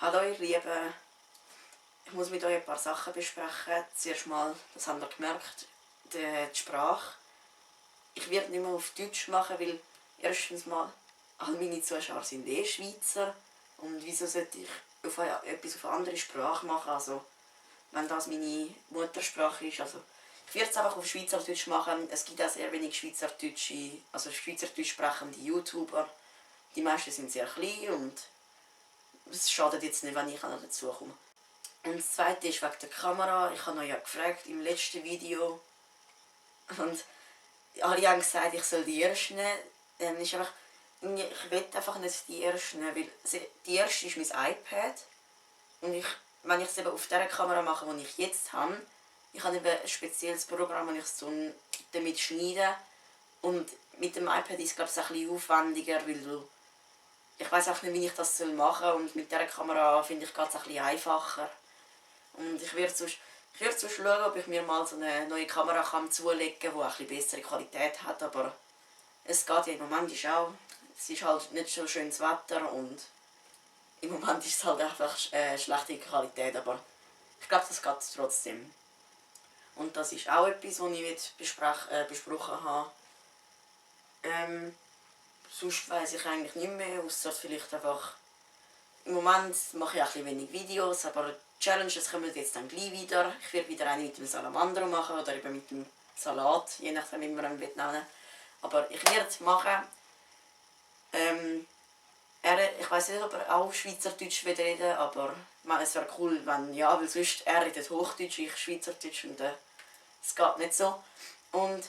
Hallo ihr Lieben, ich muss mit euch ein paar Sachen besprechen. Zuerst mal, das habt ihr gemerkt, die Sprache. Ich werde nicht mehr auf Deutsch machen, weil erstens mal, alle meine Zuschauer sind Schweizer. Und wieso sollte ich etwas auf eine andere Sprache machen, also wenn das meine Muttersprache ist. Also, ich werde es einfach auf Schweizerdeutsch machen. Es gibt auch sehr wenig Schweizerdeutsch sprechende YouTuber. Die meisten sind sehr klein und es schadet jetzt nicht, wenn ich noch dazu komme. Und das zweite ist wegen der Kamera. Ich habe euch ja gefragt im letzten Video. Und alle haben gesagt, ich soll die erste nehmen. Ich will einfach nicht die erste nehmen, weil die erste ist mein iPad. Und wenn ich es eben auf der Kamera mache, die ich jetzt habe, ich habe eben ein spezielles Programm, das ich so damit schneide. Und mit dem iPad ist es, glaube ich, ein bisschen aufwendiger, weil ich weiß auch nicht, wie ich das machen soll. Und mit dieser Kamera finde ich es ein bisschen einfacher. Und ich werde sonst schauen, ob ich mir mal so eine neue Kamera zulegen kann, die ein bisschen bessere Qualität hat. Aber es geht ja im Moment es ist halt nicht so schönes Wetter und im Moment ist es halt einfach schlechte Qualität. Aber ich glaube, das geht trotzdem. Und das ist auch etwas, was ich besprochen habe. Sonst weiss ich eigentlich nicht mehr, außer vielleicht einfach... Im Moment mache ich auch ein wenig Videos, aber Challenges kommen jetzt dann gleich wieder. Ich werde wieder eine mit dem Salamandro machen oder eben mit dem Salat, je nachdem wie man ihn nennen will. Aber ich werde es machen. Ich weiß nicht, ob er auch Schweizerdeutsch reden will, aber es wäre cool, wenn ja, weil sonst er redet Hochdeutsch, ich Schweizerdeutsch und es geht nicht so. Und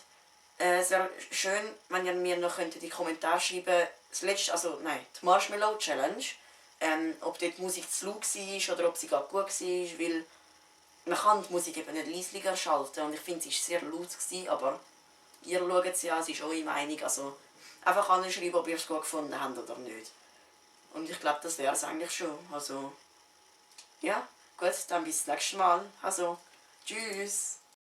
es wäre schön, wenn ihr mir noch in die Kommentare schreiben könnt, die Marshmallow Challenge, ob dort die Musik zu laut war oder ob sie gerade gut war, weil man kann die Musik eben nicht leislicher schalten und ich finde, sie war sehr laut, aber ihr schaut es ja, es ist eure Meinung, also einfach anschreiben, ob ihr es gut gefunden habt oder nicht. Und ich glaube, das wäre es eigentlich schon, also ja, gut, dann bis zum nächsten Mal, also tschüss!